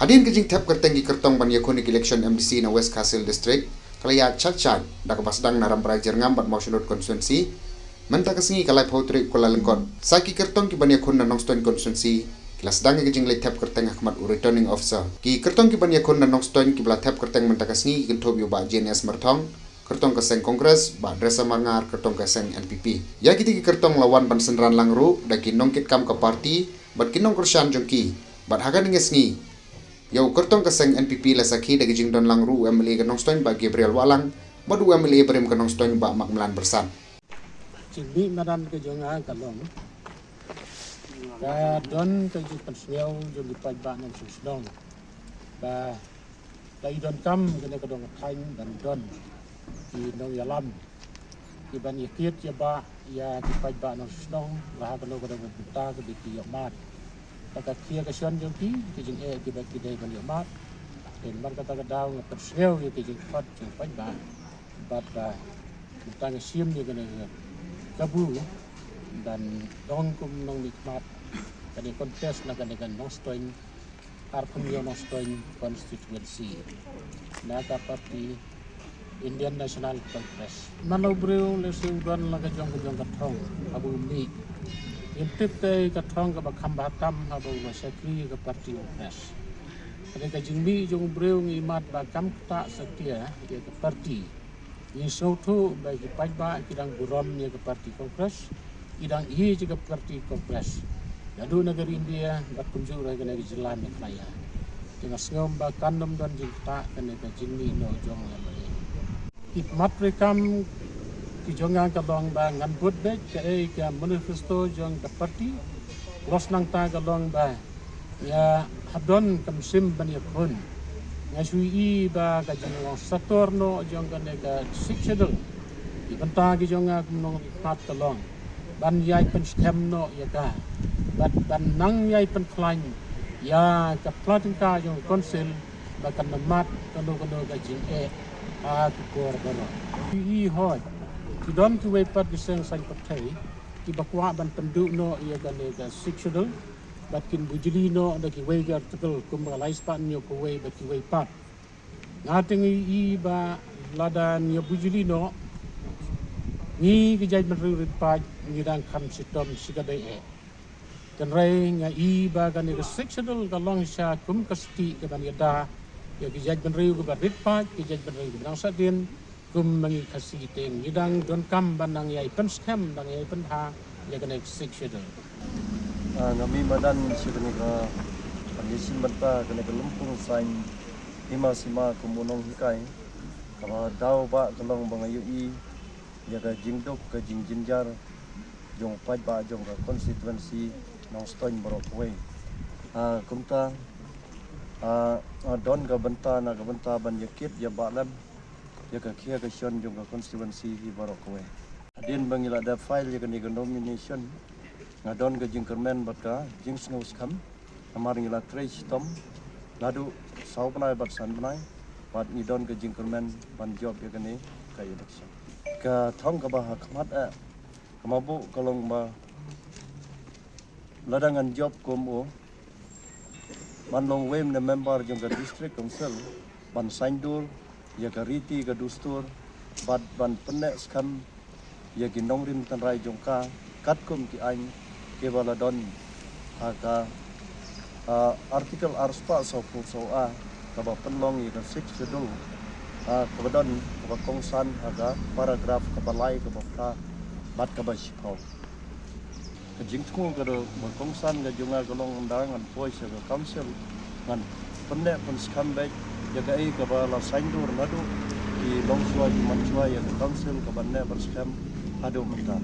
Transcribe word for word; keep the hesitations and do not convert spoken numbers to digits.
Hadien ka jingthep kyrteng ki kyrtong ban ïakhun ïa ka election M D C na West Khasi Hills District, ka la ïaid shat shat da kaba sdang na Rambrai Jyrngam bad Mawshynrut Constituency. Mynta ka sngi ka laiphew tarik Kyllalyngkot, sa ki kyrtong ki ban ïakhun na Nongstoiñ Constituency ki la sdang ïa ka jingleit thep kyrteng ha khmat u Returning Officer. Ki kyrtong ki ban ïakhun na Nongstoiñ kiba la thep kyrteng mynta ka sngi ki kynthup ïa u Bah J N S Myrthong, kyrtong ka seng Congress, Bah Dresser Marngar, kyrtong ka seng N P P. Ïa kita ki kyrtong la wan ban synran lang ruh da ki nongkitkam ka party bad ki nongkyrshan jong ki. Bad ha kane ka sngi, ïa u kyrtong ka seng N P P la sakhi da ka jingdon lang ruh u M L A ka Nongstoiñ Bah Gabriel Wahlang bad u M L A barim ka Nongstoiñ Bah Makmlan Byrsat. Jingmih madan ka jong nga ka long ka don ka jingpynsngew jong ki paidbah nongshong shnong ba la i donkam kane ka dong ka thaiñ ban don ki nongïalam ki ban ïakit ïabah ïa ki paidbah nongshong shnong la ha kano kano ka bynta kaba ki ïohmad. Ba ka khia ka shon jong ki, ki jingeh kiba ki dei ban ïohmad. Te namar kata ka daw nga pynsngew ïa ki jingkhot jong paidbah bad ba mynta nga shim ïa kane ka kabu ban long kum nongmihkhmat kane contest na kane ka Nongstoiñ, arphew hynñiew Nongstoiñ Constituency na ka party Indian National Congress. Man la u briew lehse u don la ka jong ka jong ka thong haba u mih. Ngim tip kaei ka thong kaba kham bha tam haba u la shakri ïa ka party Congress. Kane ka jingmih jong u briew ngi ïohmad ba kam ktah satia ïa ka party. Ngi sngewthuh ba ki paidbah ki dang burom ïa ka party Congress, ki dang ïeit ïa ka party Congress. Naduh na ka ri India bad kumjuh ruh kane ka jylla Meghalaya. Te nga sngew ba kan ym don jingktah kane ka jingmih noh jong u M L A. Ki khmat treikam ki jong nga ka long ba ngan bud beit kaei ka manifesto jong ka party. Los nangta ka long ba ïa hadon ka mynsiem ban ïakhun. Nga shu ïohi ba ka jinglong sator noh jong kane ka Sixth Schedule. Ki bynta ki jong nga kum nongmihkhmat ka long ban ïai pynskhem noh ïa ka bad ban nang ïai pynkhlaiñ ïa ka pla tyngka jong ka council ba kan ym mad kano kano ka jingeh ha ka por baroh. Ki i hoi ki don kiwei pat ki seng saiñ pyrthei kiba kwah ban pynduh noh ïa kane ka Sixth Schedule bad kin bujli noh da kiwei ki article kumba ka lai spah hynñiew kawei bad kiwei pat. Nga te ngi i ba lada ngi bujli noh, ngi ki jaitbynriew rit paid ngi dang kham shitom shi kaba eh. Hynrei nga i ba kane ka Sixth Schedule ka long sha kum ka stieh kaban ïada ïa ki jaitbynriew kiba rit paid, ki jaitbynriew kiba dang sahdien, kum ma ngi Khasi te ngi dang donkam ban nang ïai pynskhem, nang ïai pynbha ïa kane ka Sixth Schedule. Ah, nga mih madan sha kane ka, ban ïashimbynta kane ka lympung saiñ Hima Sima kum u nonghikai. Kaba daw ba ka long ba nga ïohi ïa ka jingduk ka jingjynjar jong u paidbah jong ka constituency Nongstoiñ baroh kawei. Ah, kumta, ah, ah, don ka bynta na ka bynta ban ïakit ïabah lem ïa ka khia ka shon jong ka constituency hi baroh kawei. Hadien ba ngi la dep file ïa kane ka nomination, nga don ka jingkyrmen bad ka jingsngewskhem. Namar ngi la trei shitom naduh saw bnai bad san bnai bad ngi don ka jingkyrmen ban jop ïa kane ka election. Ka thong kaba ha khmat eh, kaba bun ka long ba lada ngan jop kum u, ban long uwei na member jong ka district council, ban saiñdur ïa ka riti ka dustur bad ban pynneh skhem ïa ki nongrim tynrai jong ka katkum ki aiñ kiba la don ha ka, ah, article arspah sawphew saw A kaba pynlong ïa ka Sixth Schedule, ah, kaba don kaba kongsan ha ka paragraph kaba lai, kaba phra bad kaba shiphew. Ka jingthmu ka dei ba kongsan ka jong nga ka long ynda ngan poi sha ka council ngan pynneh pynskhem beit ïa kaei kaba la saiñdur naduh ki longshuwa ki manshuwa ïa ka council kaban neh ban skhem haduh mynta.